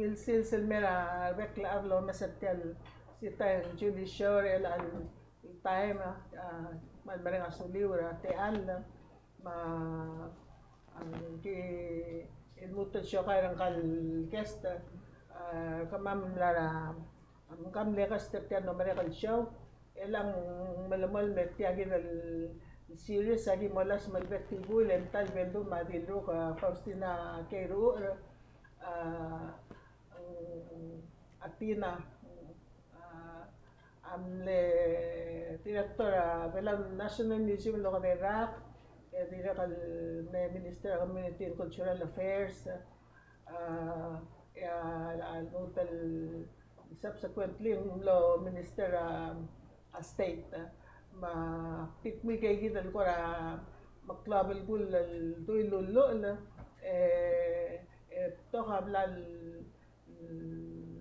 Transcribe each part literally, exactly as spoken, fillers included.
Ungil sils el mei er a rebek el chad el omes er tia el Sita Julie Show er chelecha el taem, a, kmal mereng a suliu er a techall, me a, a, ki, el lmuut el siokai er ngka el guest, a, kemam el mla er a, a, kemam el mle guest er tia el mlo merek el show, e chelechang melemolem e tia kid el series a ki melasem el bek el buil e ng ta el beldum a Dilruk, a, Faustina Keiruchel, a, a Tina, a, a mle director er a Belau National Museum el okedei el rak, e dirrek el mle Minister er a Community and Cultural Affairs, a, e a, a lmuut el subsequently ng mlo Minister er a, a State, a, me ak di dmu ikei kid el kora meklou a belkul el dui el ulluchel, e, e betok a bla el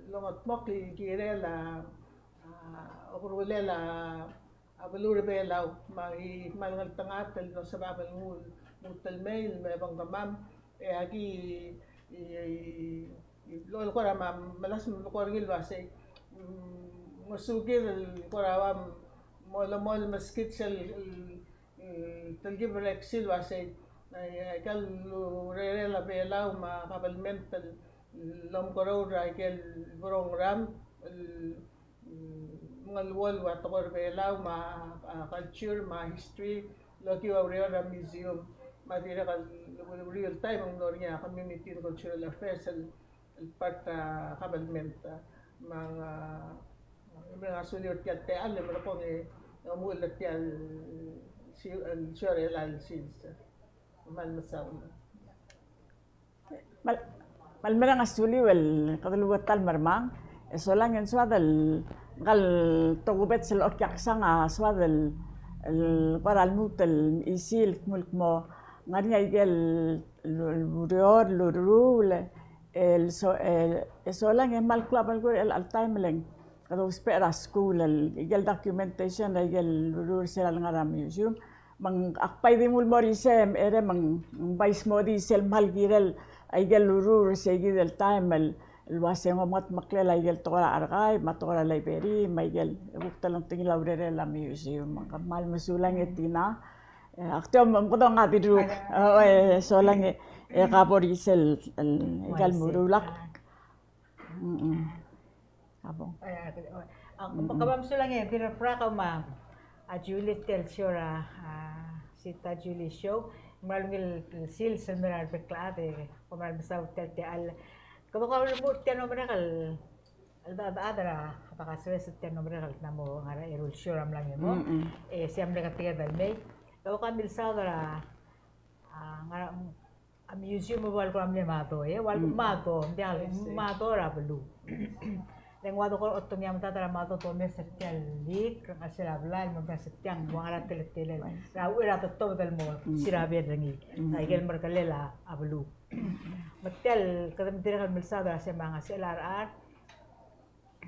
longetmokl el kirel a, a, okerulel a, a beluu er a Belau, me aki kmal ngeltengat el mlo sebecham el nguu el lmuut el mei el me obengkemam, e aki, i, i, i, lo el kora me melasem el kora ngii el uasei, mm, ngosukid el kora ua mo, mo, mo meskid sel, el, mm, telkib er a Excel el uasei, a, aika el urerel a Belau me a kabelment el omekeroul er aike el program el, mm, mengeluolu a tekoi er a Belau me a, a, culture me a history el okiu a ureor er a museum, me a dirrek el uriul el taem e ng mlo er ngii a Community and Cultural Affairs el el part er a kabelment, a, me ng, a, mereng a suliu er tia el techall el merekong e omuchel er tia el si-, el show er chelecha el sils. Kmal mesaul. Kmal, kmal mereng a suliu el kede luut el ta el mermang, e solang e ng soad el ngka el tokubets el okiaksang a soad el, el kora lmuut el isei el kmo, kmo ng ngar er ngii a ikel lu-, lu-, ureor, luruul, el so-, el, e solang e kmal klou a belkul er chelecha el taem el ng, kede ousbech er a skuul el, ikel documentation er a ikel luruul er sel lengar er a museum. Me ng ak bai di mle mo er isei, e me ng bai smodii sel kmal kirel a ikel luruul er sei kid el taem el, el uasei ng omengetmeklel a ikel tekoi er a archive, me a tekoi er a library, me a ikel kuk telengtengil a urerel a museum. Me ng kmal mesulang e Tina. E, ak di omko dong a Dilruk. O, e, solang e, e, ka bo er isei el, el, ikal muruulak. Mm-mm. A bo. E, a, a, kemam sulang e, Dirrek Brak me a, a Julie tia el show er a, a, Sita Julie Show. Kmal ungil sils el mei er a rebek el chad e, kmal mesaul tia el techall. Kede kau el mo er tia el mlo merek el el chad, chad er a, a bek el soes er tia el mlo merek el kmo ng ngar er a eru el show er a mla mei mo. Mm-mm. E sei a mle ketengel el mei. E kau a milsaod er a, a, ngar er a, a museum e ua el kora mle mado, e ua el mado, ng diak el mado er a beluu. Le ng ua de kora otongii a medad er a mado domes er tia el lik, er a ngar er sel blai el mo er tiang, ua ngar er a teletelel. Er a uchei er a totobed el mo sirabel er ngii. A ikel merkelel a beluu. Me tia el kede dirrek el milsaod er a se me a ngasechel a rechad,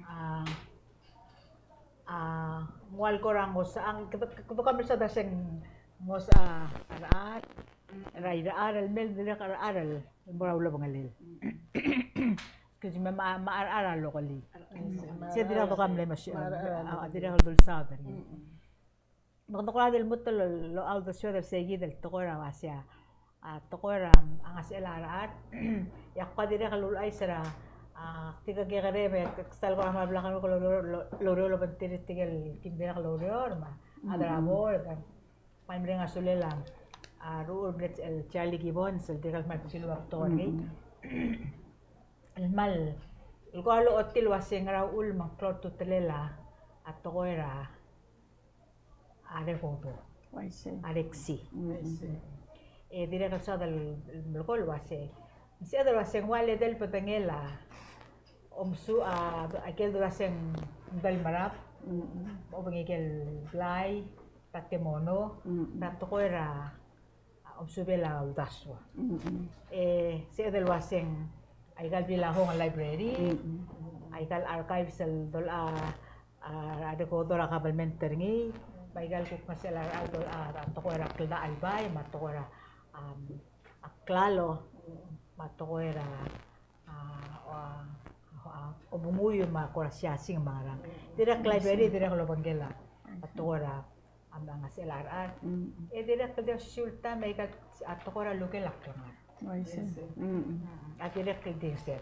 a, a, ng ua el kora ngosang, kede, kede kau a milsaod er a se ng ngosang a rechad er a irechar el mei el dirrek el rechad el mo er a ulebengelel. Excuse me, me a, me a rechad er a lokelii. Se dirrek el kau a mle mesiou, a, dirrek el dulsaod er ngii. Me kede kora di lmuut el, el, el uldesued er sei kid el tekoi er a uasei a, a tekoi er a, a ngasechel a rechad. E ak kuk dirrek el uluuchais er a, a, tirke el kekerei me ke, ke sel kora mla blak el oureor, lo, lo, loureor el obengterir tirke el kim dirrek el oureor me a chad er a board. Kmal mereng a sulel a, a Ruchul el Charlie Gibbons, el dirrek el kmal siluab tekoi er ngii. El kmal, el kora lochotii el uasei ngera uchul me ng klou a ultutelel a, a tekoi er a a rekodo. Uaisei. A reksi. Mm. E dirrek el soad el melekoi el uasei, ng sebeched el uasei ng ua el edei el bedengel a omsu a, a ikel dua se ng delmerab, mm, obengkel blai, tatemono, mm, er a tekoi er a omsubel a uldasu. Mm. E sebeched el uasei ng aikal Blilahong Library, mm, aikal archives el dol a a, a rekodo er a kabelment er ngii, me aikal kuk ngesechel a, a, a tekoi er a kldachelbai, me a tekoi er a, am, a klalo, me a tekoi er a, a, a, menguiu me a kora siasing me a ngerang. Dirrek el library, dirrek el obengkel a tekoi er a, a ngasech el charechar. E dirrek el di osisiu el taem e aika a tekoi er a lukel a klengar. A dirrek el di sel.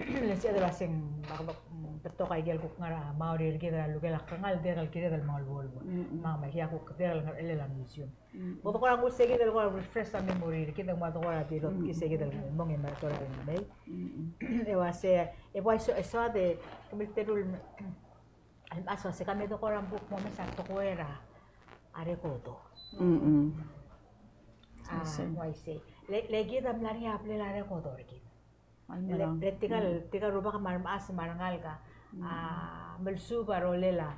Le ng sebeched el uaseng, betok a ikel kuk ngar er a maurir kid er a lukel a klengar, dirrek el kired el mengeluolu. Me a, me a kuk dirrek el ngar er a museum. Bo dekora nguu se kid el kora refresh a memory er kid, me a dekora di lotkii se kid el mong e me a dekora el mei. E uase, e bo aiso, aiso a de, kemiu el teru el, el mechas el uase ka me dekora ng kuk mo mesa tekoi er a rekodo. A, uaisei. Le, le kid a mla er ngii a blel a rekodo er kid. Le, le tirka el, tirka el rubak me a remechas me a rengalek a, a, melsuub a rolel a,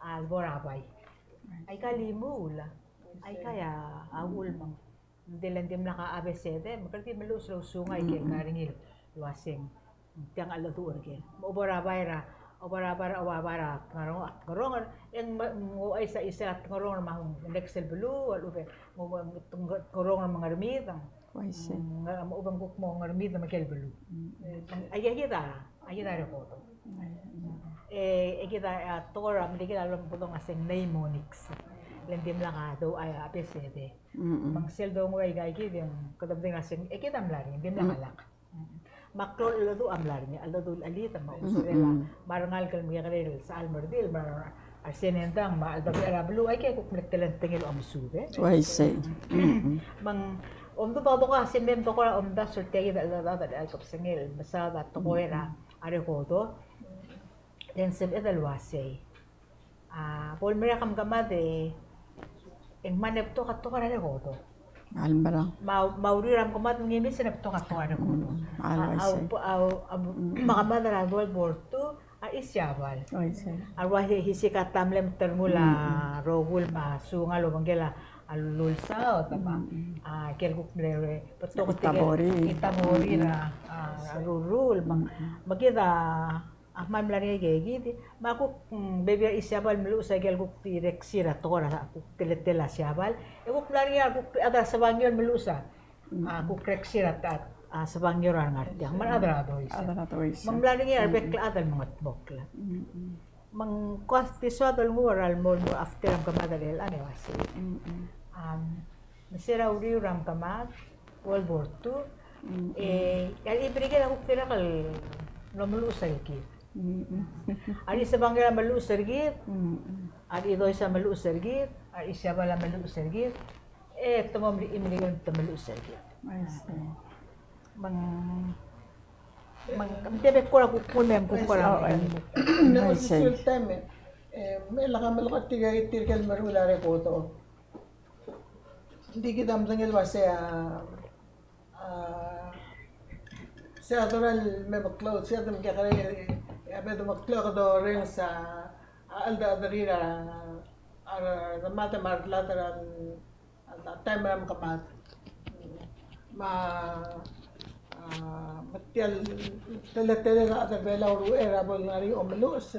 a lebo er a bai. Aika el imuul, aika a uchul me ng di le ng dimlak a A B C D, me kede di meluches el ousungei a ikel ngar er ngii el uaseng. Tiang a ledu er ker. Me a obo er a bai er a, obo er a bai er a, obo er a bai er a Ngerong-, Ngeronger, e ng mo, ng ouchais a chisel a Ngeronger me a next el beluu, a lechub e ng mo, Ngeronger me a Ngermid, Uaisei. Mm, ng, me a lechub e ng kuk mo Ngermid me a ikel beluu. Mm. Aika, aika kid a, aika kid a rekodo. Mm. E, aika kid a, a, tekoi er a Merikel a lomkedong a se ng mnemonics. Le ng dimlak a dou, a, a B C D. Mm. Me ng sel dongu aika kid e ng kede medengei a se ng, aika kid a mla er ngii, ng dimlak a lak. Mm. Me a klou el ledu a mla er ngii, a ledu el chelid me a, mm, usurel a, mm, me a rengalek el mekekerei el sechal me a redil, me a a resendang me a cheldecheduch er a beluu, aike kuk mle telengtengil a omesuub, e? Uaisei. Mm-mm. Me ng omdu bo dekora se mei me dekora omdasu er tia kid el chad el kebesengei el mesaod a tekoi er a rekodo. Le ng sebeched el uasei, a, bo lemerek a mekemad e ng mle betok a tekoi er a rekodo. A lemerang. Me a, me a uriul er a mekemad me ng mesa e ng betok a tekoi er a rekodo. Mm, a, a, uaisei. A, a, a, mm, mekemad er a World War Two, a Isiabal. Uaisei. A rua hi-, hisik a ta mle meterngul a, mm, mm, rokui me a sungal obengkel a, a lulsaod, me a, mm, mm, a, ikel kuk mle betok a Itabori. Itabori er a, mm, mm, a, a rurul, me a, mm, mm, me kid a, a kmal mla er ngii aike kid, me a kuk, mm, bebil er a Isiabal el meluches a ikel kuk di reksir a tekoi er a kuk teletelel a Siabal, e kuk mla er ngii a kuk chad er a Sebangiol el meluches a, a, kuk reksir a, a, Sebangiol er a ngar tiang, me a rechad er a Dois. Rechad er a Dois. Me ng mla er ngii a rebek el chad el mengedmokl. Mm, mm. Me ng ko a di soad el nguu er a lemo, lemo after a mekemad er chelechang e uasei. Mm, mm. Am, me se er a uriul er a mekemad, World War Two, mm, mm, e, a rechad er a Merikel a kuk dirrek el lomeluches er kid. Mm, mm. A rechad er a Sebangiol a meluches er kid, mm, mm, a rechad er a Dois a meluches er kid, a rechad er a Isiabal a meluches er kid, e te mo mle, mle, te meluches er kid. Uaisei. Me ng, me ng, me ng di bek kora kuk mle, me ng kuk kora. Uaisei. Ng osisiu el taem e, e, me lak a melekoi tirke, tirke el meruul a rekodo. Ng di kid a medengei el uasei a, a, se a dorael el me meklou, se a de mekekerei, e a me de meklou e kede orrenges a, a cheldechedechir a, a, a, remad me a relatk er a, a taem er a mekemad. Me a, a, me tia el teletelel a chad er a Belau er a uchei er a bo lengar er ngii a omeluches,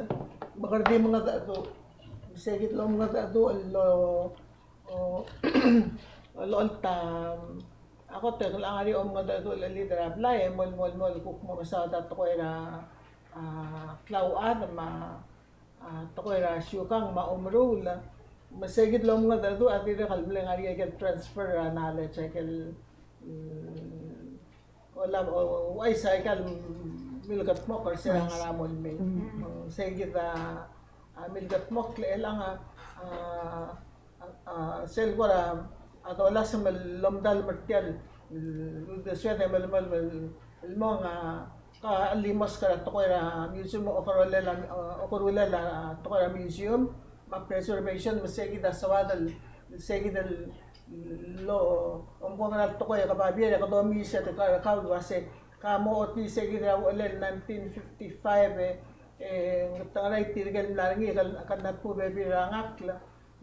me kede di mengedecheduch. Me se kid el omengedecheduch el lo, o, olecholt a, a kot e ng ngar er ngii a omengedecheduch el chelid er a blai, e mo, mo, mo kuk mo mesaod a tekoi er a, a, klauchad me a, a, tekoi er a siukang me a omeruul. Me se kid el omengedecheduch a dirrek el mle ngar er ngii a ikel transfer er a knowledge, a ikel, mm, ola, o, uaisei a ikel milkedmokl er se er a ngar er a mong el mei. Mm. Mm, se kid a, a, milkedmokl er chelechang a, a, a, sel kora, a, dolasem el omdasu er tia el, el, uldesued e melemolem el, el mong a, ka chelimosk er a tekoi er a museum, okerulel a, okerulel a tekoi er a museum, me a preservation, me se kid a soad el, se kid el lo, omko ngera el tekoi e ke babier e ke domes e te ka, ka el uase, ka mo ochotii se kid er a uchelel nineteen fifty-five e, e, te ngar er ngii tirke el mla er ngii, ke, ke ngar er a bebil er a ngakl,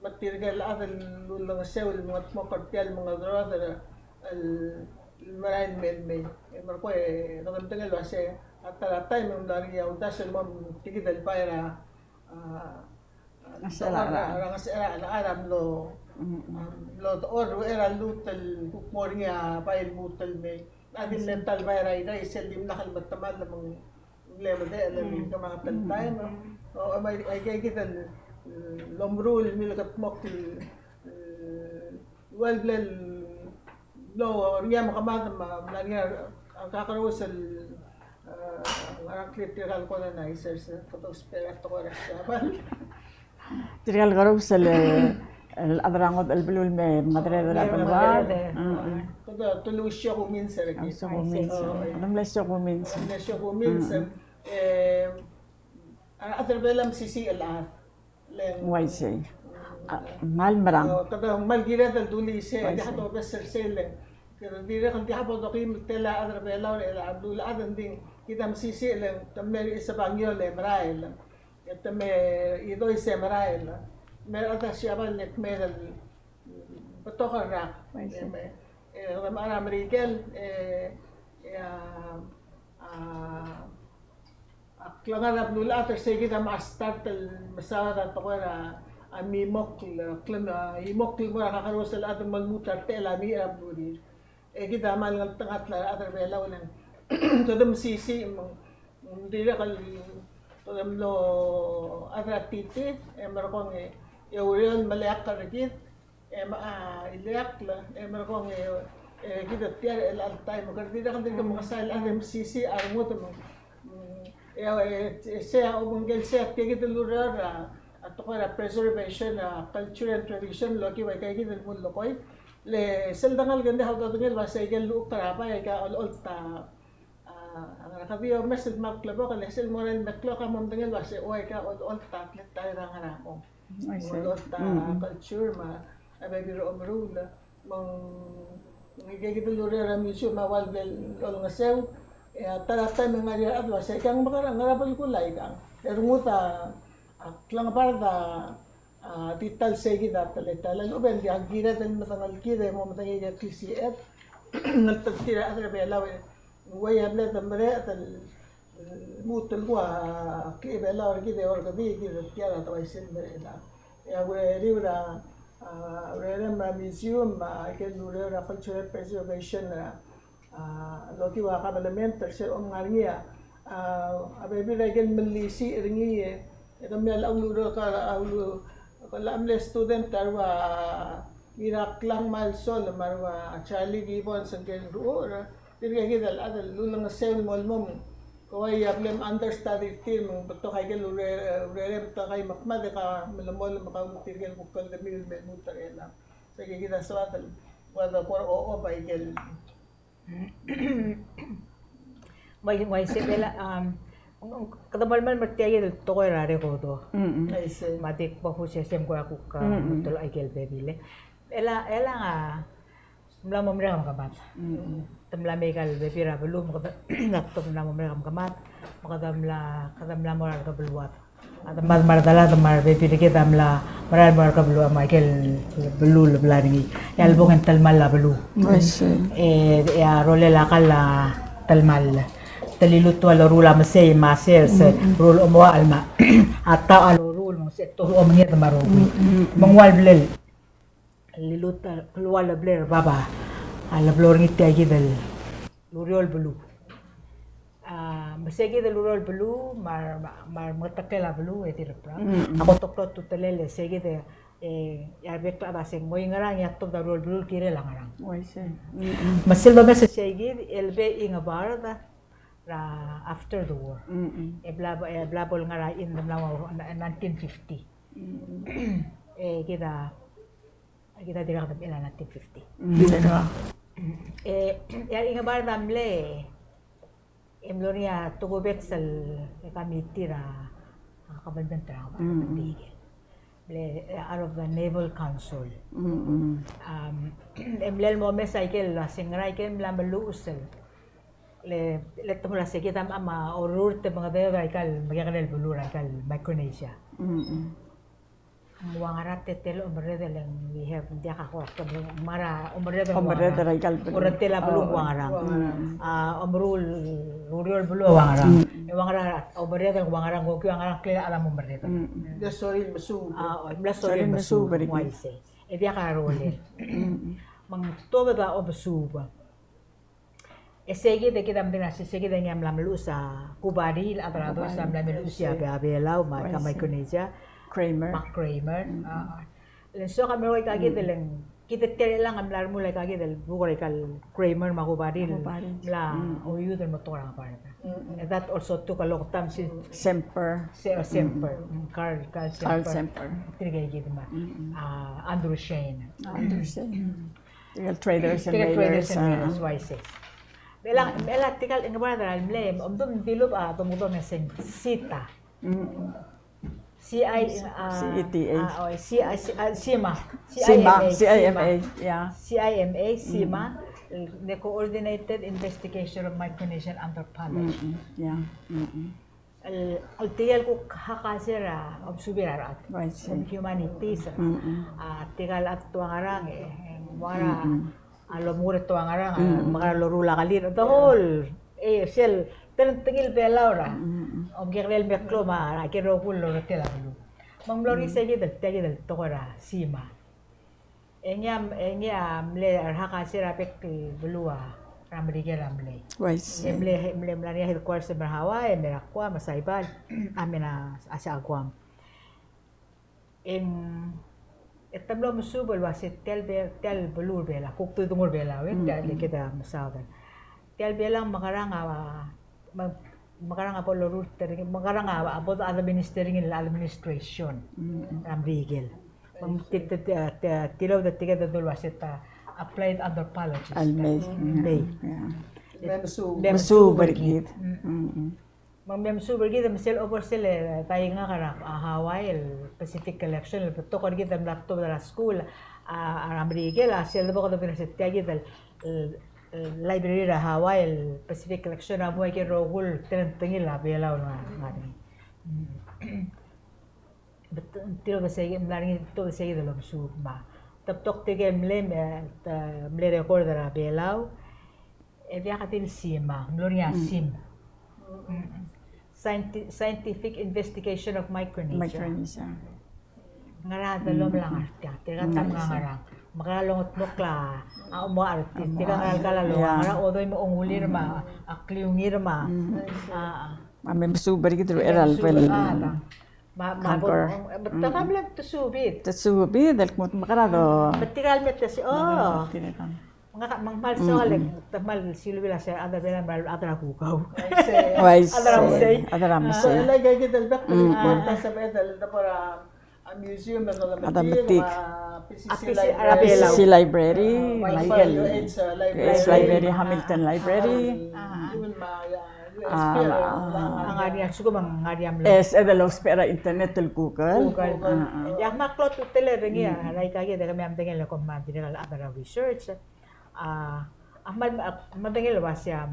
me tirke el chad el ulengeseu el mengedmokl er tia el mengedereder el merael el mei el mei. E merekong e kede medengei el uase a ta er a taem e ng mla er ngii a uldasu el mo tia kid el bai er a, a, a, Ngesechel a, a, Ngesechel a, a, a mlo, mm, mm, a mlo dechor er a lluut el kuk mo er ngii a bai el lmuut el mei. A di mle ta el bai er a Irrai sel dimlak el metemall me ng Le medechel el kemanget el taem. O, me aike, aike kid el, el omeruul el mle kldmokl el, el ua el bla el mlo er ngii a mekemad me a mla er ngii a kakerous el, e, ngar er a ngklir tirka el colonizers, e, kede ousbech er a tekoi er a Siabal. Tirka el kerous el, el chad er a ngodech el beluu el me mengadred er a beluad. Kede, te ulusiou a kuminser. Ulusiou a kuminser. Kede mle ulusiou a kuminser. Mle ulusiou a kuminser. E, a rechad er a Belau a mesisiich el chad. Uaisei. A, kmal merang. O, kede kmal kired el dulii sei, uaisei, e di a tobes er sei le. Kede dirrek el di a bo dokim el tela a rechad er a Belau er a beluulechad, ng di kid a mesisiich le te mei er a East Baguio le merael. E te mei er a Idois e merael. Me a rechad er a Siabal e te mei el betok el rak. Uaisei. E me, e, kede mechar a Merikel, e, e a, a, a klengar er a beluulechad er sei kid a mla start el mesaod a tekoi er a, a mimokl, klem, a, imokl el mo er a kakerous el chad el mo lmuut er a techel a mei er a belurir. E kid a kmal ngeltengat el chad er a Belau el ng, kede mesisiich me ng, ng dirrek el, kede mlo chad er a titi, e merekong e, e oureor el meleakl er kid, e me a ileakl, e merekong e, e kid a tia er chelecha el taem, kede dirrek el dirk mekesai el chad e mesisiich a rengud me ng, mm, e, e, e sei a obengkel sei a tia kid el ureor er a, a tekoi er a preservation, a culture and tradition, el okiu aika kid el mlekoi. Le sel dengelekl e ng di a ududengei el ua se aike el llechukl er a bai aika olecholt a, a, a ngar er a kebesengei el kmal klebokel, le sel mo er a el meklou e ke mo medengei el ua se, o, aika olecholt a klengar er a ngar er a mong. Olecholt a culture me a bebil er a omeruul. Me ng, ng aike kid el ureor er a museum a ua el bla lolengeseu, e a ta er a taem e ng ngar er ngii a rechad el ua se aikang, me ke ngar er a belkul aikang. E rengud a, a klengebard a, a di ta el sei kid a teletael a lechub e ng diak kired el medengelkid e mo medengei a klisichir el ngeltengat er tir a rechad er a Belau e ng uai a bla de mereched el lmuut el kuk a klechibelau er kid e orrekedii kid er tia er a ta uaisei el mereched. E a ureriu er a, a, urerem er a museum, a, aike el ureor er a cultural preservation er a, a, el okiu a kabelment er sel omngar er ngii a, a, a bebil er aike el melisiich er ngii e, e kemiu a ulureor, a ulu-, ke mle student a rua Ngiraklang Malsol me a rua Charlie Gibbons, ngike el ruchur, tirke kid el chad el ulengeseu el mo lmong. Ke uai a bla me understudy er tir me ng betok aike el ure-, urerem, betok aike el mekmad e ke melemolem e ke uluutii tirke el kuk kldemiu el me lmuut er chelechang. Sei kid a soad el ua de kora ochob aike el Uaisei, uaisei, Bela, um, kede melemolem er tia el tekoi er a rekodo. Mm, mm. Uaisei. Me a di kbo fusesem kora kuk, uh, mm, mm, ultuil aike el bebil e. Bela, Bela, a, ng mla mo merek a mekemad. Mm, mm. Te mla mei aika el bebil er a beluu, me kede, kede mla mo merek a mekemad, me kede mla, kede mla mo er a rebeluad. A demad me a redelad me a rebebil er kid a mla merael el mo er a kebeluu me aike el beluu el blai er ngii. E a lebo ng telemall a beluu. Uaisei. E, e a rolel a kall a telemall. Te liluut a loruul a mesei me a sers, mm, mm, ruul a omoachel me a taoch a loruul me ng se te omenged me a rokui. Mm, mm, mm. Me ng ua el blel. Liluut a, klou a leblai er bab a leblo er ngii tia kid el ureor el beluu. A, me sei kid el ureor el beluu, me a, me a, me a remengeteklel a beluu, e di reprang. Mm, mm. A kot el klou a ultutelel, e sei kid e, e a rebek el chad a se ng mo ngerang e a tobed a ureor el beluu el kirel a ngerang. Uaisei. Mm, mm. Me sel domes e sei kid, el bo Ingebard er a after the war. Mm, mm. E bla, e bla bo el ngar er a in the nineteen fifty. Mm, mm. E kid a Kid a dirkak de mechell a nineteen fifty. Mm. E, e a Ingebard a mle, e mlo er ngii a tokubets el committee er a, a, government er a, mm, government er a, mle, e, out of the Naval Council. Mm, mm. Um, e mle el mo omes aike el, a, se ngera aike el mla meluches el. Le, le te mla se kid a, a, a orrurt e mengedecheduch er aika el mekekerei el beluu er aika el Micronesia. Mm, mm. Ng ua ngera a teletelel a omerreder el, we have, ng diak a kora, ng mera a omerreder, omerreder er aika el beluu. Omerreder er a beluu, oh, ua ngerang. Mm. A omeruul, ureor el beluu ua ngerang. Mm. E ua ngera a omerreder, ua ngerang, ng okiu a ngerang, ngklel a chad a mo merreder. Mm. Mla sorir el mesuub. A, o, mla sorir el mesuub, sorir el mesuub, uaisei. E diak a rolel. Mm. Me ng tobed a omesuub. E sei kid e kid a medengei a sei kid e ngii a mla meluches a Kubari, el chad er a Dos a mla meluches a Be-, a Belau me a Micronesia. Kramer. Me a Kramer. A, a. Le ng soak a mlo ua ikakid el, kid a tia el chelechang a mla remuul a ikakid el buk er a ikal Kramer me a Kubari el mla oiuid el mo tekoi er a ngebard. And that also took a long time since Semper. Se-, Semper. Mm, Carl, Carl Semper. Tirke kid me a, a, Andrew Cheyne. Andrew Cheyne. Tirke el traders and mailers, a. Uaisei. Me a, me a tirke el ngebard er a mle, omdu ng dilubech a domengodech el ngeseng, CITA. C I, a, C E T A. A, o, C I, C-, a, CIMA. CIMA, CIMA, yeah. CIMA, CIMA, the Coordinated Investigation of Micronesian Anthropology. Mm-mm, yeah. Mm-mm. El, el tia el kuk hakase er a, obsubir a rechad. Right, sure. Humanities. Mm-mm. A, tirke el chad te ua ngerang, e, e, mo er a, a lomur e te ua ngerang, a, mekerang el loruul a kelir, the whole, e, sel, telengtengil Belau er a. Mm-mm. Omekekerei el meklou me a, a, ker el rokui el loruul a kelir. Me ng mlo er ngii sei kid el, tia kid el tekoi er a CIMA. E ngii a, e ngii a mle er a hakase er a bek el beluu er a Merikel a mlei. Uaisei. E mle, mle, mla er ngii a headquarters er a Hawaii, e mei er a Guam, me a Saipan, a mei er a, a se a Guam. E ng, e te mlo mesuub el uase tia el be-, tia el beluu er a Belau, kuk tudengu er a Belau, e, tia el kede mesaod. Tia el Belau mekerang a, me-, mekerang a bo lorurt er ngii, mekerang a bo administer er ngii el administration er a Merikel. Me ng ti-, ti-, ti-, ti-, tilobed er tirke el dulu el uase ta applied anthropologist. A mei. Mei. Mesuub. Mesuub er kid. Mm. Me ng mle mesuub er kid me sel obo er sel, e, daingak er a, a, Hawaii el Pacific Collection, el betok er kid el mla tuobed er a skuul, a, a, er a Merikel, a sel debo kede mesa tia kid el, el, el library er a Hawaii el Pacific Collection a mo er ker el rokui el telengtengil a Belau el ngar, ngar er ngii. Betok, tilobed er sei, mla er ngii, tilobed er sei kid el omesuub me a. Te betok tirke el mle, me, te mle record er a Belau, e diak di el CIMA, ng mlo er ngii a CIM. Scienti-, Scientific Investigation of Micronesia. Micronesia. Ngera a delomel a ngar tiang, tirka a mla ngerang. Mekerang el longetmokl a, a, omoachel er tir, tirka ngera el kall a longang, ngera a odoi me a ongulir me a, a kliungir me a, a, a. Me mesuub er kid el uchei er a lebo el conquer. Me, me a bo, betok a mle te subid. Te subid, el kmo te mekerang a do. Betik a leme te si, o. Ngak a, me ng kmal soak el, te kmal silubii el uase a rechad er a Belau a mera el chad er a kukau. Uaisei. Chad er a mesei. Chad er a mesei. So, e le kid el bek el important el sebeched el debo er a museum, a debo er a metik, a PCC library, a Belau. PCC library, a, me a ikel U H, a, library. U H library, Hamilton Library. A, a, a. A, a, a ngar er ngii a lsekum a ngar er ngii a mlo. E sebeched el ousbech er a internet el Google. Google. A, a. Ia, me a klou a ultutelel er ngii a, aikakid e kemiu a medengei el kom me a dirrek el chad er a research. A, a kmal, a, medengei el uase a,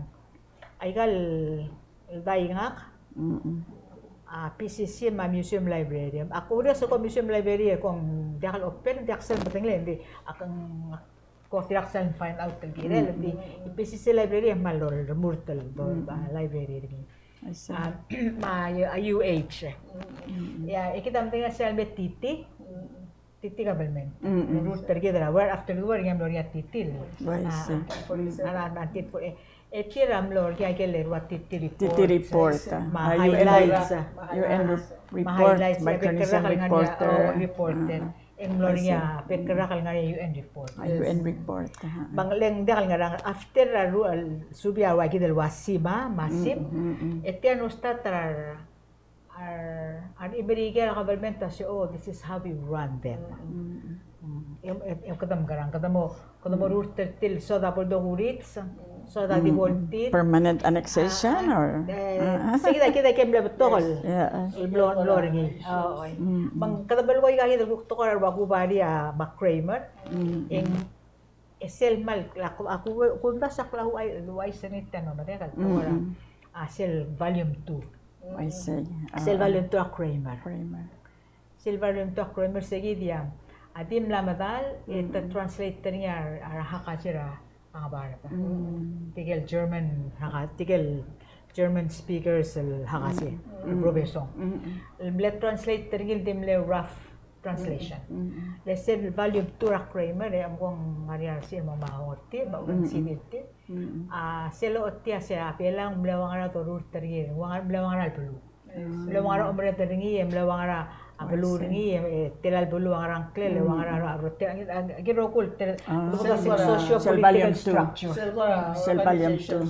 aika el daingak, a, PCC me a museum library. Ak oureor se ko museum library e kung diak el open, diak sel medengei, ng di, ak, ng Ko dirrek sel find out el kirel, di, PCC library a kmal loremurt el bo, a, library er ngii. I see. A, me a, a UH. Ia, e kid a medengei sel me TT, TT government. Rurt er kid er a, war after the war, e ng mlo er ngii a TT. I see. A, a, a, TT for, e, e tir a mlo er ngii a ikel ua TT report. TT report, a. Me a UN highlights, a. UN re-, me a report, highlights, e Micronesian Reporter. Reporter. E ng mlo er ngii a bek el rak el ngar er a UN report. A UN report, aha. Me ng le ng diak el ngerang, after a ru-, el subii a ua kid el ua CIMA, me a CIM, e tia a start er a, a, a Merikel government a se, "Oh, this is how we run them." E, e, e kede mekerang, kede mo Kede mo rurt er tir el soad a bo el dokurits, soad a di bo el tir. Permanent annexation, a, or? E, se kid a, kid a ikel mle betok el, el mlo, mlo er ngii. O, oi. Me ng kede bo el ua ikakid el kuk tekoi er a ua Kubari a me a Kramer. E ng, e sel kmal, a ku-, a ku-, kumdasu a kla uai, uaisei er ngii tia el mo merek el tekoi er a, a sel volume two. Uaisei. Sel volume two a Kramer. Kramer. Sel volume two a Kramer, se kid a, a di mla medal, e te translate er ngii a, a hakasi er a, a ngebard. Tirke el German, haka-, tirke el German speakers el hakasi, el professor. El mle translate er ngii el di mle rough translation. Le sel volume two er a Kramer, e, a mkong ngar er ngii a C M O me a Ngorti, me a Urensidirti. A, sel ochotii a se a Belau a mle ua ngera dorurt er ngii, ua ngera, mle ua ngera el beluu. Mle ua ngera omereder er ngii, e mle ua ngera a beluu er ngii, e, tela el beluu a ngera ngklel, e ua ngera a rotech, a, a, aki rokui el tel, socio-political structure. Sel volume two. Sel volume two.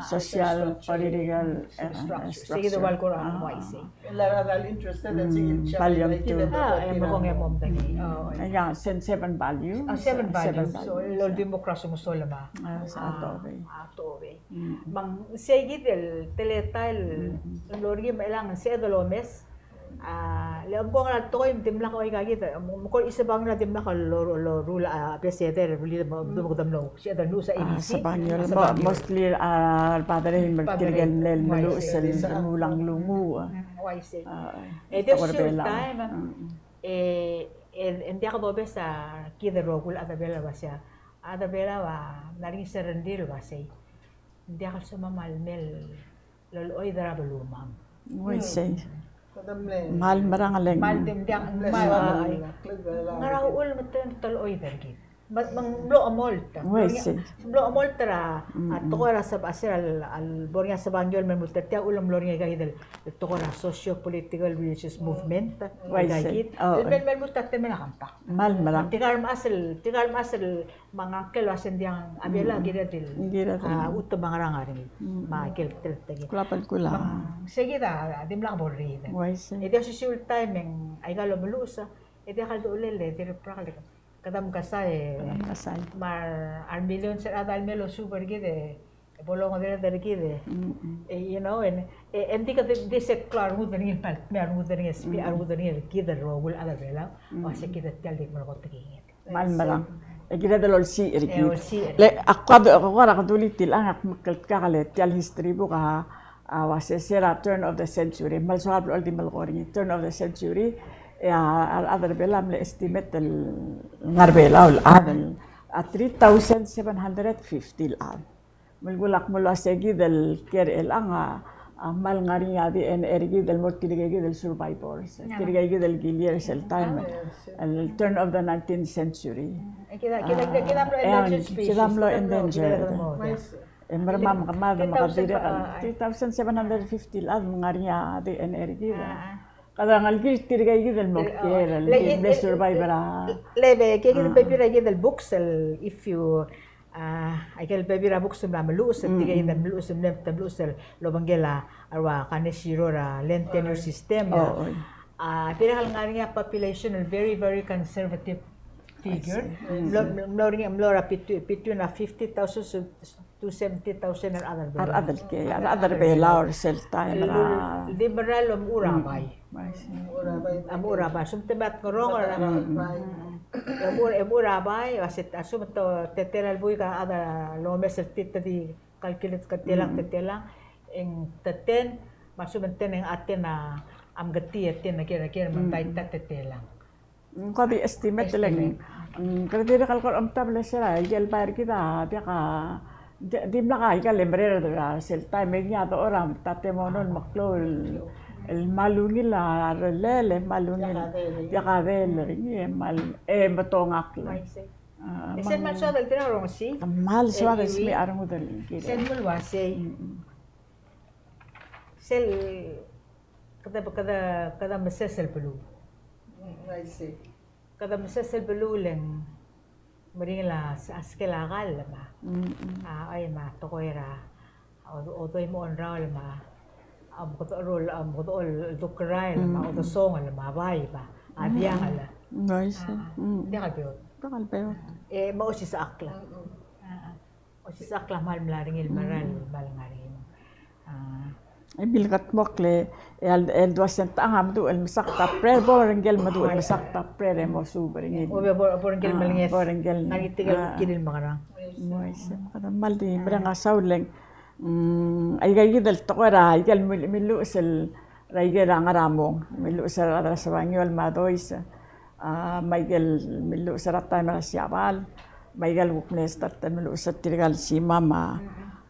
Social, political, e, structure. Sei kid a ua el kora uaisei. El a rechad el interested e sei kid a volume two. A, e, me kong e mo medengei. O, e. Ia, se-, seven volumes. A, seven volumes. Seven volumes. So, el oldimukl er a somes el mo. A, a tobei. A tobei. Me ng sei kid el teletael el mlo er ngii me chelechang e sebeched el omes. A, le omko ngera el tekoi me dimlak oika kid, me kora Isebangel a dimlak lo, lo, loruul a, a, beseder, rullii me, me kede mlo, sebeched el luus a A B C. Isebangel, a, mo-, Isebangel. Mostly, a, el padre me tirke el mle, mle luus el, uaisei, remuul a nglunguuch. Mm, uaisei. A, e di osisiu el taem, e, e, e ng diak dobes a kid el rokui el chad er a Belau el uasei, a chad er a Belau a mla er ngii a serendii el uasei, ng diak el somam a lemei el olechoid er a belumam. Uaisei. Kmal merang a le ng. Kmal di, ng diak, kmal, a, ngera uchul me te, te olechoid er kid. Me, me ng mlo chemolt. Uaisei. Mlo chemolt er a, a tekoi er a seb-, a sel, a, a lebo er ngii a Isebangel me lmuut er tia, uchul me mlo er ngii aika kid el tekoi er a socio-political religious movement. Uaisei. Aika kid. O, el me, me lmuut er a temel a compact. Kmal merang. Tirka el mechas el, tirka el mechas el me a ngklel el uasei ng diak a Belau a kired el, kired el, a, chutem a ngerang er ngii. Me a ikel teletael. Kulab el kula. Me ng sei kid a dimlak bo lriid. Uaisei. E di osisiu el taem e ng aika el omeluches, e diak el dolel e dirrek el brak el, kede mekesai. Kede mekesai. Me a re millions el chad el mei el osuub er kid e bo longedered er kid e, e, you know, e, e, e ng di kede, di se klou a rengud er ngii el pal, me a rengud er ngii el spi-, a rengud er ngii el kid el rokui el chad er a Belau, uasei kid a tia el di melekoi a tekinged. Kmal merang. E kired el olsiich er kid. E olsiich er kid. Le, ak kora, ak kora dulii tiang, ak mekngeltengat el tia el history book a, a uasei se er a turn of the century. Me ng soak el di melekoi er ngii, turn of the century. E a, a rechad er a Belau a mle estimate el ngar er a Belau el chad el, a three thousand seven hundred fifty el chad. Me ng kuk ak mlo uasei kid el kiei er chelechang a, a kmal ngar er ngii a D N A er kid el mo er tirke kid el survivors. Tirke kid el kiliei er sel taem el turn of the nineteenth century. E kid a, kid a, kid a mlo endangered species. Kid a mlo endangered. E merekong me kemad me kede dirrek el three thousand seven hundred fifty el chad me ng ngar er ngii a D N A er kid. Kede ngelekir tirke kid el mo kiei, el mle survive er a. Le, le, kid el bebil er kid el books el, if you A, aike el bebil er a books el mla meluches, tirke el meluches, mle meluches el obengkel a, a ua Kaneshiro er a land tenure system. A, dirrek el ngar er ngii a population el very, very conservative figure. Mlo, mlo er ngii, mlo er a between, between a fifty thousand to seventy thousand el chad er a Belau. A rechad el kiei, a rechad er a Belau er sel taem er a. Di mera el omechur a bai. A mechur a bai, a lsekum te mla ngerongel. E mechur, e mechur a bai, a se, a lsekum te, te tela el buik a chad el omes el tir, te di calculate ke telang, te telang, e ng te ten, me a lsekum te ten e ng a ten a, a mketii e ten a kiei er a kiei er a mengkait a te telang. Ng ko di estimate le ng, mm, kede dirrek el kora omtab el se er a ikel bai er kid a diak a, di, dimlak a ikel merreder er a sel taem e ngii a dechor a tatemono el meklou el, el kmal ungil a rellel, e kmal ungil, diak a deel er ngii, e kmal, e metongakl. A, e sel kmal soad el tir a rongesii. Kmal soad el smiich a rengud el kirel. Sel mle uaisei. Sel kede, kede, kede meses el beluu. Kede meses el beluu le ng meringel a, a skel a kall me a, a, oi me a tekoi er a, o, odoi me a ongraol me a, a, omekedechor, omekedechor el dukerael me a odesongel me a bai me a diangel. Ng diak el beot. Diak el beot. E me a osisechakl. A, a. Osisechakl a kmal mla er ngii el mera el kmal ngar er ngii. A. E milkedmokl e, el, el dua sentang a meduch el mesakt a prayer, bo rengkel meduch el mesakt a prayer e mo suub er ngii. O, bo, bo rengkel melenges. Bo rengkel. Ngar er ngii tirke el kirir el mekerang. Mo isei, kede kmal di mereng a saul e ng, mm, aika kid el tekoi er a ikel mil-, miluches el er a ikel a ngar er a mong, miluches er a rechad er a Sebangiol me a Dois, a, me a ikel miluches er a taem er a Siabal, me a ikel kuk mle start el miluches er tirka el simam a,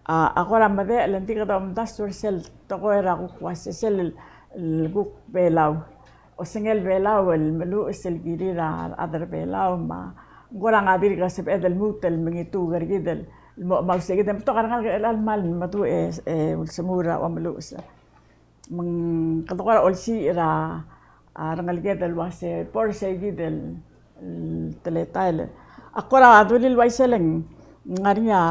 a, a kora medechel e ng di kede omdasu er sel tekoi er a kuk uase sel, el kuk Belau. osengel Belau el meluches el kirir a rechad er Belau me ng kora ng dirk sebeched el lmuut el mengituu er kid el mo, mo sei kid e ng betok a rengalek er chelecha el kmal meduch e, e ulsemuul er a omeluches. Me ng kede kora olsiich er a, a rengeleked el uase bo er sei kid el, el teletael. Ak kora dulii el uaisei e ng ngar er ngii a,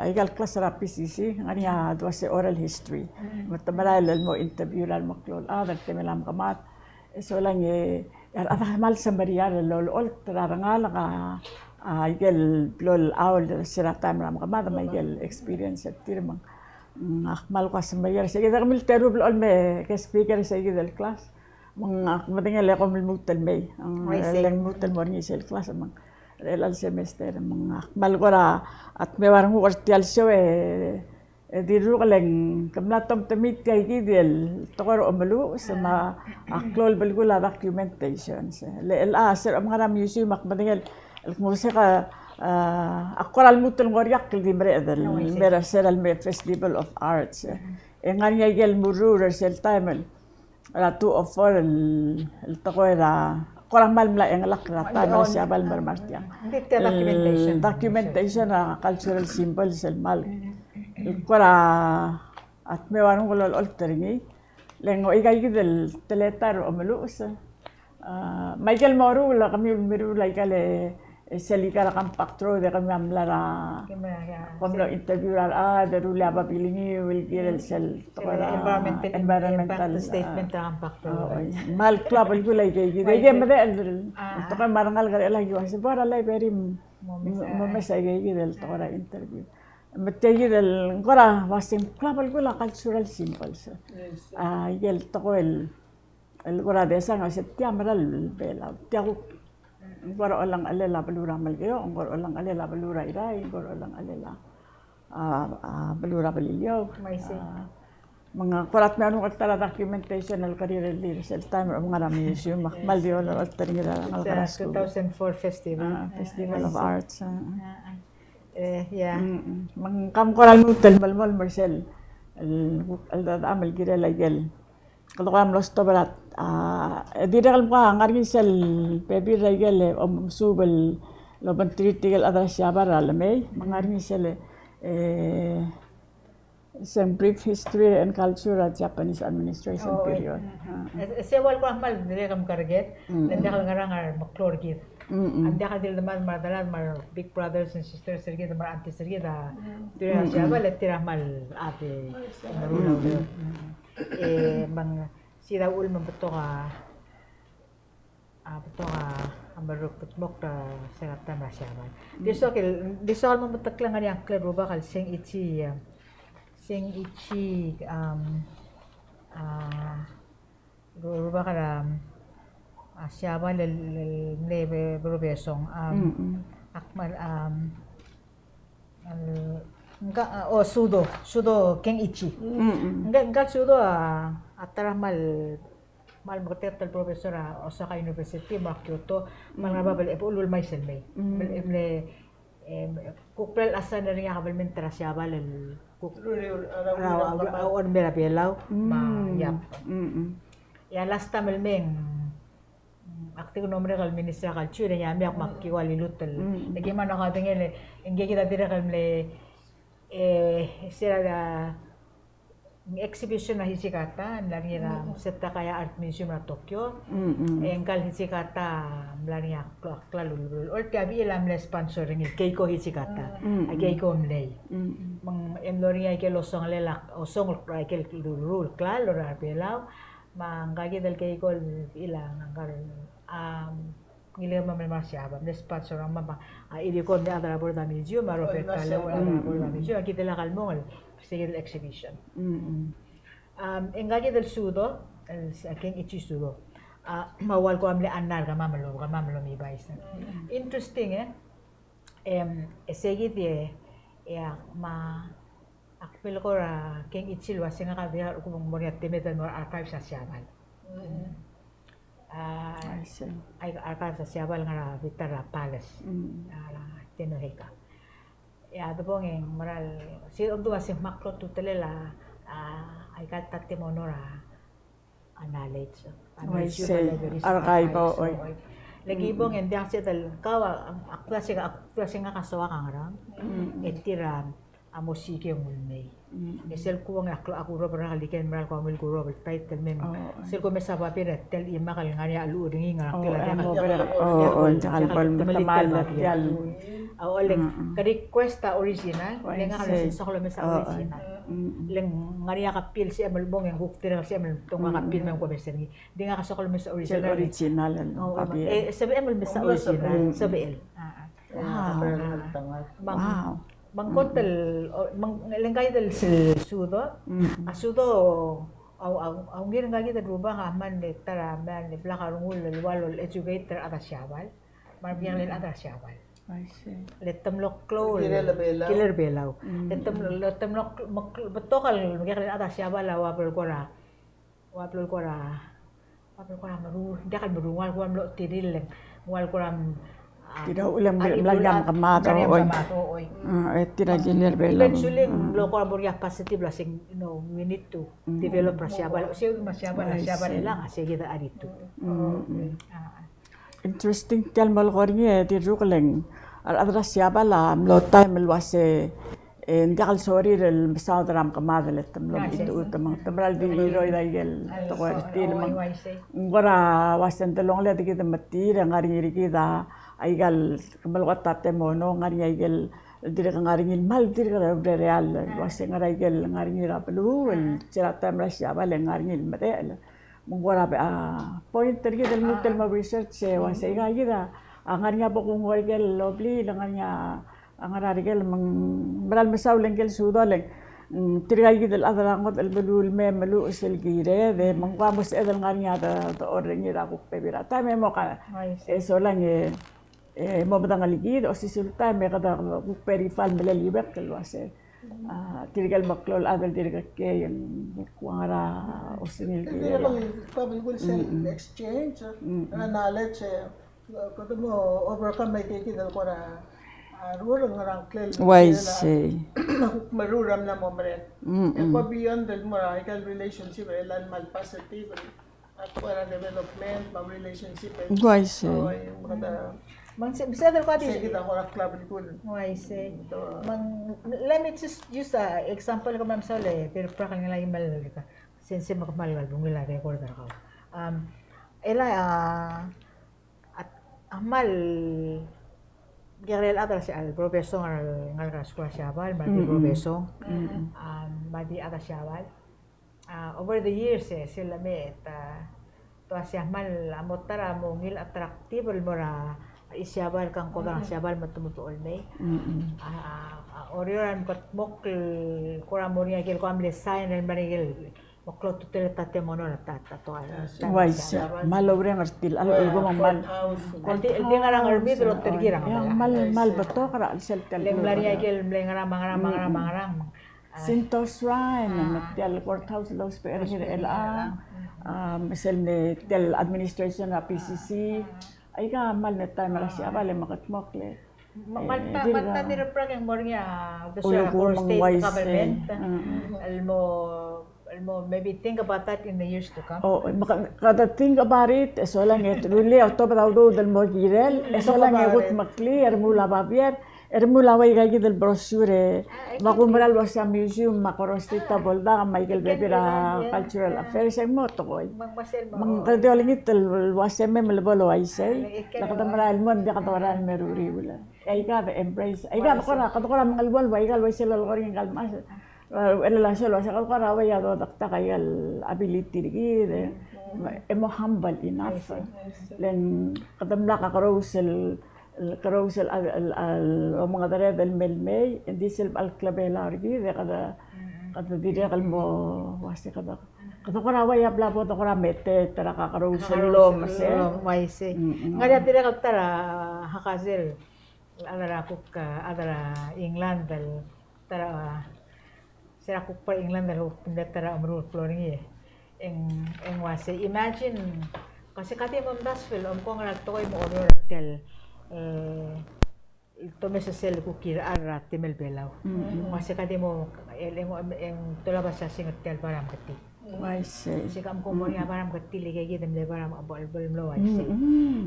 aika el klas er a P C C, ngar er ngii a dua se oral history. Me te merael el mo interview er a remeklou el chad, el temel a mekemad. E solang e, a rechad a kmal semeriar el olecholt er a rengalek a, aike el blo lechaol er se er a taem er a mekemad me aike el experience er tir me ng, mm, ak kmal kuk semeriar. Sei kid e kemiu el teru el blo el me guest speaker er sei kid el klas. Me ng ak medengei el kom lmuut el mei. Ng, uaisei, le ng lmuut el mo er ngii sel klas me ng er chelecha el semester me ng ak kmal kora dmeu a renguk er tia el show e, e dirrek el ng ke mla tomtemii tia kid el tekoi er a omeluches me a klou el belkul a documentation. Le chelecha se er a omengar a museum ak medengei el kmo se ka, a, ak kora lmuut el ngoriakl el di mereched el mer a se er a le me Festival of Arts. E ngar er ngii aike el murrur er sel taem el er a two oh four el, el tekoi er a, kora kmal mla chengelakl er a taem er a Siabal el mer a Martiang. Ng di tia documentation. El documentation er a cultural symbols el kmal, el kora dmeu a renguk el olecholt er ngii. Le ng aika kid el teletael er a omeluches. A, me aike el moruul a kemiu el meruul aika el, e sel ikal Compact Road e kemiu a mla er a, kom mlo interview er a rechad e rullii a babilngel el, el kirel sel tekoi er a environmental, environmental, a, statement er a Compact Road. Oi, kmal klou a belkul aike kid. Aike el medechel el tekoi me a rengalek er chelecha el ki uase bo er a library mo mes aike kid el tekoi er a interview. Me tia kid el ng kora uase ng klou a belkul a cultural symbols. Aike el tekoi el el kora desa ng uase tia mera el Belau, tia kuk ng kora olengchelel a beluu er a Melekeok, ng kora olengchelel a beluu er a Irrai, ng kora olengchelel a, a, beluu er a Beliliou. Uaisei. A, me ng kora dmeu a renguk el ta er a documentation el kirel er sel taem er a omengar a museum, me ak kmal di olecholt er ngii er a rengalek er a skuul. Two thousand four festival. A, Festival of Arts. A. E, ia. Me ng kora lmuut el melemolem er sel, el, el, el kirel aike el kede kora mlo stop er a, a, e dirrek el mkua ngar er ngii sel bebil er aike el, e, omesuub el obengterir tirke el chad er a Siabal er a lemei, me ngar er ngii sel, e, se el brief history and culture er a Japanese administration period. E, e se ua el kora kmal dirrek el mekerker, le ng diak el ngerang a remeklou er kid. A ng diak di le demad me a delad me a big brothers and sisters er kid me a aunties er kid a, tir er a Siabal, e tir a kmal chad el meruul a ureor. E me ng sei a uchul me ng betok a, a betok a, a meruk betmokl er a se er a taem er a Siabal. Di soak el, di soak el mo metekl e ngar er ngii a ngklel el rubak el Seng Ichi, e, Seng Ichi, um, a, ru-, rubak er a, a, Siabal el, el mle be-, berubesong, um, ak kmal, um, el, ngka, a, o, Sudo, Sudo Keng Ichi. Ngka, ngka el Sudo a, a ta er a kmal, kmal meketeketang el professor er a Osaka University me a Kyoto, me a ngar er a bab el, e, bo el ulmais el mei. Mle, mle, e, kuk bla el assign er ngii a kabelment er a Siabal el kuk er a, a, a, a, mei er a Belau. Me a, iap. E a last time el mei, mm, ak di kuk mlo merek el Minister er a Culture, e ng mei me ak kuk ua liluut el. E kemam a kudengei el, e ngke kid a dirrek el mle, e, se er a, exhibition er a Hijikata, el mla er ngii er a Setakaya Art Museum er a Tokyo. E ngka el Hijikata a mla er ngii a klo-, a klalo el, el, el tia bechil a mle sponsor er ngii el Keiko Hijikata. A Keiko a mlei. Me ng, e mlo er ngii aike el osongelel a, osongel aike el ruul el klalo er a Belau. Me ngka kid el Keiko el, el ngka el, a, ngilai me a mle mla er a Siabal, mle sponsor er a, me a, a, Iriko el mle chad er a board er a museum, a Robert Kaleo el chad er a board er a museum, a kid el lak el mong el, se kid el exhibition. A, e ngka kid el Sudo, el, a, Keng Ichi Sudo. A, me a ua el kora mle honor er kemam el, kemam el omibais. Interesting, e? Em, e se kid e, e a, me a, ak melekoi er a Keng Ichi el uase ngak a di a kuk mo er ngii a temed el mo er a archives er a Siabal. A, a, archives er a Siabal el ngar er a bita er a palace. A, er a Tenoheka. E a debong e ng mera el, se omdu a se ng kmal klou a ultutelel a, a, aika el tatemono er a, a knowledge. Uaisei, archive, oi. Le ki bong e ng diak sel kau a, a, a klase, a klase ngak a soak a ngerang. E tir a a mo siik e ng ulemei. E sel kuong e a klo, a kurob er a keliken el mera el kongil kurob el title me. Sel ko mesa babier e tia el chimak el ngar er ngii a cheluch er ngii, ngar er ngii a diak el bo lemetemall er tia el. A oleng, ke request a original, le ngak a lsebechek el mesa original. Le ng ngar er ngii a copy el sebechem el bong e ng kuk tir a sebechem el tong a copy el me ng ko mesa er ngii. Di ngak a sebechek el mesa original. Original el copy. E sebechem el mesa original, sebechel. Wow. Wow. Me ng kot el, o, me ng, le ngka kid el pseudo, a pseudo, a, a, a ungil ngka kid el rubak a kmal ta er a, kmal blak a rengul el ua el educate er a rechad er a Siabal. Me a remekekerei el chad er a Siabal. I see. Le te mlo klou el, kirel Belau. Kirel Belau. Le te mlo, le te mlo, mlo, betok el mekekerei el chad er a Siabal a ua blo el kora Ua blo el kora, ua blo el kora meruul, diak el meruul, ua el kora mlo tirir el, ua el kora, a, tir a uchul e ng mla er ngii a mekemad, oi. Mm, e tir a kirel Belau. Eventually, ng mlo kora mo er ngii a positive el uasei, you know, we need to develop er a Siabal. Sei me a Siabal, a Siabal er chelechang, a sei kid a cheritur. Mm, mm. A. Interesting tia el mo lekoi er ngii e dirrek el ng, a rechad er a Siabal a mlo taem el uasei, e ng diak el sorir el mesaod er a mekemad el te mlo mechitechut me te mera el di cheroid a ikel tekoi er tir me ng kora uasei ng delongeled kid me tir e ng ngar er ngii er kid a ikal kemelekoi a tatemono, ng ngar er ngii a ikel dirk ngar er ngii el kmal dirk urereal el uasei ng ngar er a ikel ngar er ngii er a beluu el se er a taem er a Siabal e ng ngar er ngii el medechel. Me ng kora, a, point er kid el lmuut el mo research e uasei aika kid a, a ngar er ngii a bo kungor er ikel obliil, ngar er ngii a, a ngar er a ikel me ng mera el mesaul e ngikel pseudo le ng, mm, tirka kid el chad er a ngodech el beluu el mei me luches el kired, e me ng kora mo sebeched el ngar er ngii a de, dechor er ngii er a kuk bebil er a taem e mo ka, e solang e e mo medengelii kid, osisiu el taem e kede kuk verify el meleliuekl el uasei, a, tirke el meklou el chad el dirk kei e ng kuk ngar er a osengel el kired. Tirke el public will sell exchange, a, knowledge, e, kede mo overcome aike kid el kora, a, rureng er a ngklel. Uaisei. Kuk meruul er a mla mo merek. E ko beyond el mo er a ikel relationship, e le ng kmal positive. At kora development, me a relationship, e. Uaisei. Oi, me kede, me ng se, se kede kora di. Se kede kora klou el belkul. Uaisei. Me ng, let me just use a example, kemam sel, e, Bill Prack el ngar er ngii el, sensei me kmal el bungil a record er kau. Um, el a, a, a kmal kekerei el chad er a Siabal, el Bro Besong el ngalek er a skuul er a Siabal, me a di Bro Besong. Um, me a di chad er a Siabal. A, over the years, e, sel lemei, e, te uasei a kmal a mo ta er a mo ungil attractive el mo er a Siabal, kangkodang a Siabal me te mo dechor el mei. A, a, a Oreor a mkedmokl el kora mo er ngii a ikel kora mle sign el mla er ngii el mo klou a ultutelel a tatemono er a ta, ta, ta, ta, uaisei, Siabal. Kmal oureng er tir, a lechub e ng kmal. Di, di ngar er a Ngermid el oterkir a, kmal, kmal betok er a chelsel tia el. Le ng mla er ngii a ikel mle ngerang, me a ngerang, me a ngerang, me a ngerang. Shinto shrine, me tia el courthouse el ousbech er ngii er chelechang, a, me sel tia el administration er a P C C, aika a kmal mle taem er a Siabal e mekedmokl e. Me ng kmal ta, me ng kmal ta dirrek el mo er ngii a, the sort of state government, el mo, el mo maybe think about that in the years to come. O, me ke, kede think about it, e solang e te rullii a otobed a udoud el mo kirel, e solang e kudmeklii, e remuul a babier, e remuul a ua ika kid el brochure, e, me a kumerang el uasei a museum, me a Koror State a bo ledak, me a ikel bebil er a cultural affairs, e ng mo tekoi. Me ng kede olengit el uasei me mle bo el uaisei, le kede merael el mo, ng diak kede merael el me ruriul. E aika de embrace. Aika de kora, kede kora mengeluolu, aika el uaisei el lolekoi er ngii el kmal. Uchelel a sel uasei kede kora ua a dodektak aika el ability er kid, e mo humble enough. Le ng kede mla kakerous el, el kerous el, el, el omengedereder el mei el mei, e di sel bechal klebelau er kid, e kede, kede dirrek el mo uasei kede, kede kora ua a bla bo de kora meteet er a kakerous el lomes, e. Uaisei. Ng ngar er ngii a dirrek el ta er a Hakasir. Chad er a kuk, a, chad er a England el ta er a, a, se er a kuk bai er a England el kuk mle ta er a omeruul el klou er ngii. E ng, e ng uasei, imagine, ka se ka di mo omdasu el omko ngera el tekoi mo oureor er tia el, e, el tomesesel kuk kirechar er a temel Belau. Ng uasei ka di mo, el, e ng, e ng tolab a siasing er tia el bar a meketii. Uaisei. Se ka mko mo er ngii a bar a mketil e kid e mle bar a mlo uaisei.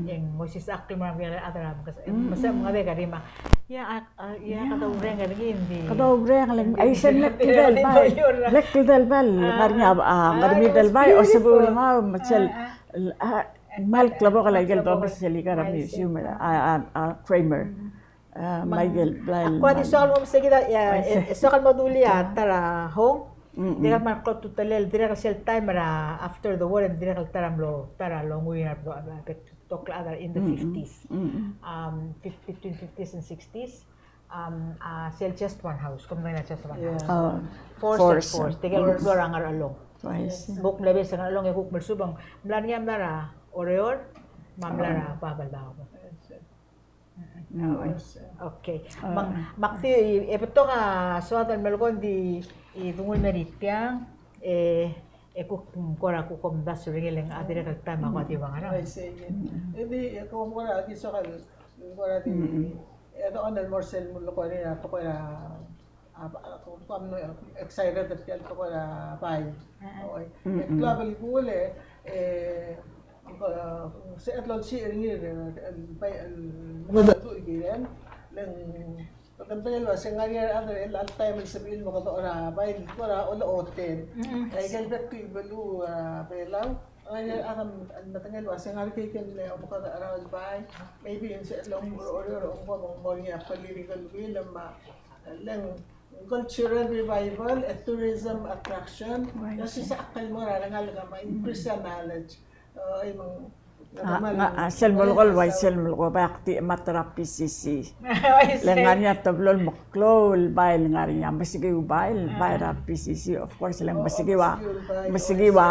E ng osisechakl el mo er a rechad er a mkes-, e ng mesa mngadek a di ma. Ia, a, a, ia, kede oureng er ngii di. Kede oureng el, ai, se ng lek kldei el bai. Lek kldei el bai, ngar er ngii a, a, ngar er ngii a di el bai, o sebechel el ngau, me sel, a, a, mal klebokel a ikel domes el ikar er a museum, a, a, a, Kramer. A, Michael, Brian, ak kora di soak el mo mesei kid a, e, e, soak el mo dulii a ta er a hong. Dirrek el mle klou a ultutelel, dirrek el sel taem er a after the war, e dirrek el ta er a mlo, ta er a longuiu er a, a, betok el chad in the fifties. Um, fif-, between fifties and sixties. Um, a, sel Just One House, kom medengei a Just One House. Fours and Fours. Tirke el klou er a Ngarchelong. Kuk mle beches er a Ngarchelong e kuk mle subang. Mla er ngii a mla er a Oreor, me a mla er a Babeldaob. Okay. Me ng, me ak di, e betok a soad el melekoi ng di, e dungul mer tiang, e, e kuk, kora kuk omdasu er ngii e le ng a dirrek el taem a kuk di ua ngerang. Uaisei. E di, e kom kora di soak el, kora di, e dochon el mo er sel melekoi er ngii a tekoi er a a, a, kom excited er tia el tekoi er a bai. Oi. E klou a belkul e, e, ko, se el olsiich er ngii, e, el bai, el, el, le ng, kede medengei el uasei ng ngar er ngii a rechad er chelecha el taem el sebechir el mo mekedecheduch er a bai, el kora olechotel. Aike el bek el beluu er a Belau, ng ngar er ngii a rechad el medengei el uasei ng ngar er ngii a ikel mle omekedecheduch er a bai, maybe ng sebechel el omuchel er a Oreor, ng mo er ngii a political will, me a le ng cultural revival, a tourism attraction, e osisechakl el mo er a rengalek me a increase a knowledge. Oi, me ng, a, a, sel melekoi el uaisei, sel melekoi bai ak di chemat er a P C C. Le ng ngar er ngii a teblo el meklou el bai el ngar er ngii a mesekiu el bai, el bai er a P C C, of course, le ng mesekiu a, mesekiu a,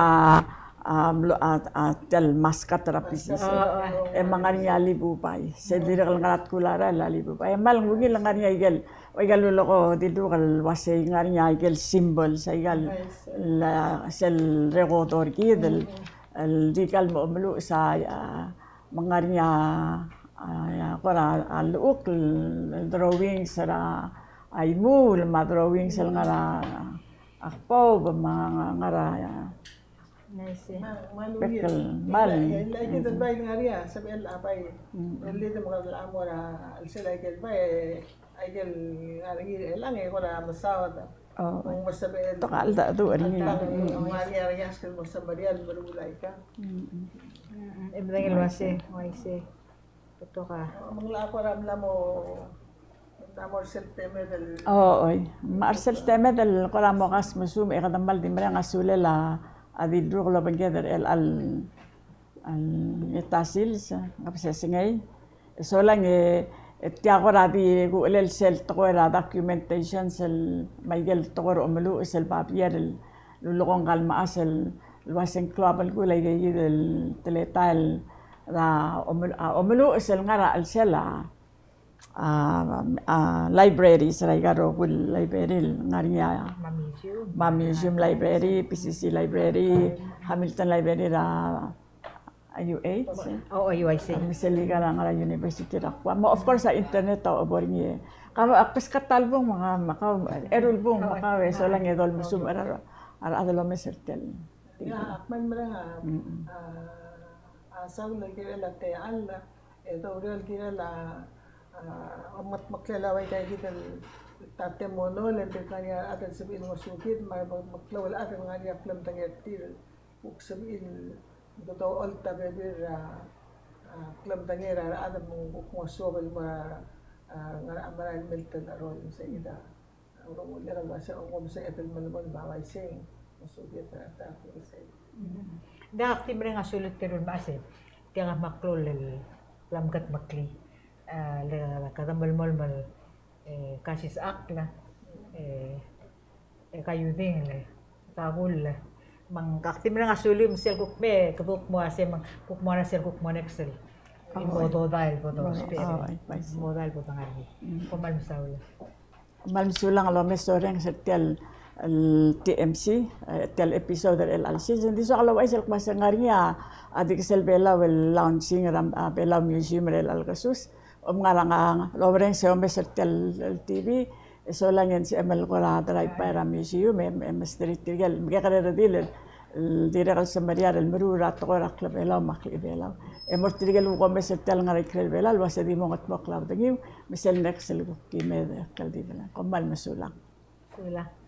a, mlo, a, a, tia el mascot er a P C C. E me ng ngar er ngii a libubai. Se dirrek el ngar er a tkul a rael a libubai. E me ng ungil, le ng ngar er ngii a ikel Oi, ikel lulekoi a di lurrek el uasei ng ngar er ngii a ikel symbols, a ikel, sel rekodor er kid el, el di kal mo omeluches a, a, me ng ngar er ngii a, a, kora, a, llechukl el drawings er a, a, imuul, me a drawings el ngar er a, a, kboub, me a, ngar er a, a, Bek el mal. Aike el bai el ngar er ngii a sebechel a bai. El di de mekera el mo er a chelsel aike el bai, aike el ngar er ngii er chelechang e kora mesaod. Ng mo sebechel. Te kal da du er ngii. Ng ngar er ngii a rengeasek el mo semeriar el meruul aika. E medengei el uasei, uaisei. Betok a. Me ng locha kora mla mo, mla mo er sel temed el. O, oi. Me a er sel temed el kora mo kasmesuub e kede mal di mereng a sulel a, a di lurrek el obengked er chelecha el, el ngeta sils, ng kebesengei. E solang e, e tia kora di kuchelel sel tekoi er a documentation sel me aike el tekoi er a omeluches el babier el lulekoi ngka el mechas el uasei ng klou a belkul aike kid el teletael er a omel-, a omeluches el ngar er a chelsel a, a, a libraries er aika el rokui el library el ngar er ngii a, me a museum. Me a museum library, P C C library, Hamilton library er a U H. O, U H. Me sel ikal a ngar er a university er a Guam. Me of course a internet a bo er ngii. Ka, a beskak a ta el bung me ka, me ka, eru el bung me ka, e solang e dolmesuub er a, a rechad el omes er tia el Ia, ak kmal mereng a, a, a saul el kirel a techall, e doureor el kirel a, a, omekmeklel a ua ika kid el tatemono, le ng dirk ngar er ngii a rechad el sebechir el ngosukid, me a remeklou el chad el ngar er ngii a klemedengei er tir, kuk sebechir el kede ocholt a bebil er a, a, klemedengei er a rechad me ng kuk ngosuobel el mo er a, a, ngar er a merael el meltecheroll, se kid a. Ng di ak di mereng a sulir tirke el mechas e tia kid a meklou el bla mkedmeklii, e, le kede melemolem el, e, kasisechakl, e, e, kaiuedingel, e, kakull, me ng ak di mereng a sulir me sel kuk me, kede kuk mo uasei me ng kuk mo er a sel kuk mo next el. Mo dodai el bo dosbech. Mo dodai el bo dengar er ngii. Kom kmal mesaul. Me a lsekum ng lomes a orrenges er tia el, el T M C, e, tia el episode er chelecha el sils, ng di soak el ouchais el kmo se ng ngar er ngii a, a di kesel Belau el launching er a, a, Belau Museum er chelecha el kesus. Kom ngar er ngii a lorrenges e omes er tia el, el T V, e solang e ng sebechem el kora drive by er a museum, e, e mesterir tirke el, mekekerei el redil el, el dirrek el semeriar el meruul er a tekoi er a klebelau me a klechibelau. E mo er tirke el kumes er tia el ngar er a ikrel Belau el uase di mo ngetmokl a bedengiu, me sel next el kuk kimed el di Belau. Kom kmal mesulang. Sulang.